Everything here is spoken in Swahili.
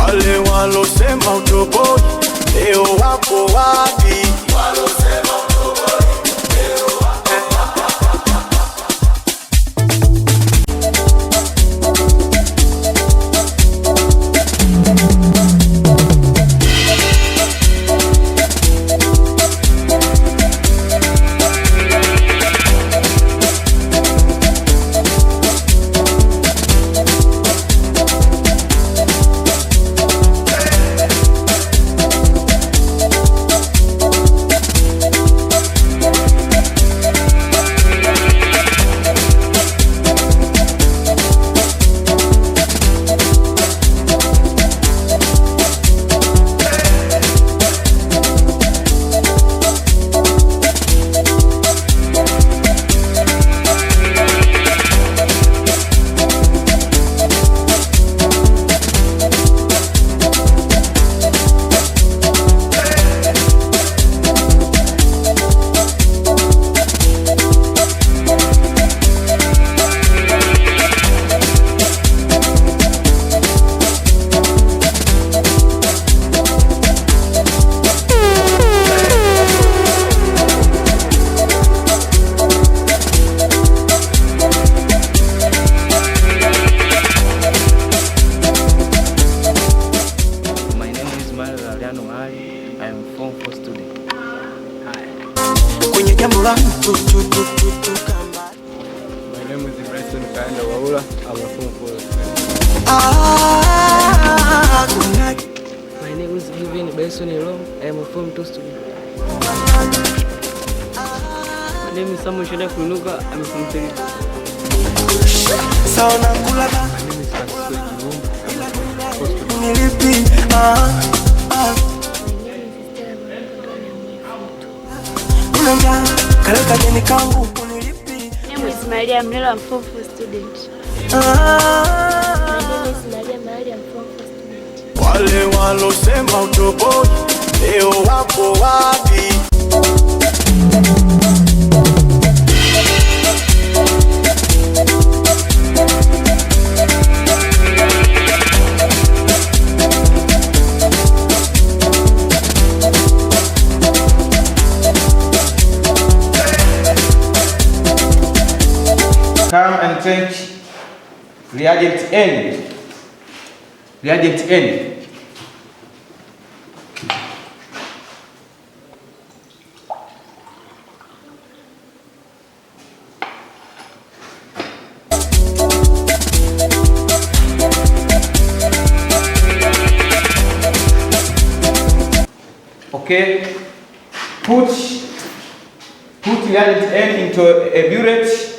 Wale walosema utoboi leo wako wapi? My name is Mario Laureano Ali. I am Form 4 student. Kwenye jambo langu tu tu tu tu tu kama My name is Bryson Kaenda Waula. I'm a Form 4 student. Ah, kuna My name is Given Benson Elom. I am a Form 2 student. My name is Samuel Shida Kuinuka. I'm a Form 3. Sawa na kula ba My name is Francisco Jivumbu. I'm a Form 4 student. Nilipi ah, ah. My name is Stella Marango and I'm a Form 2. Una njaa kale kajeni kangu unilipi. My name is Maria Mlelo, I'm Form 4 student. Ah. My name is Maria Mahali, I'm Form 4 student. Wale walosema utoboi leo wako wapi? Come and take reagent N. Reagent N. Okay, put reagent N into a burette.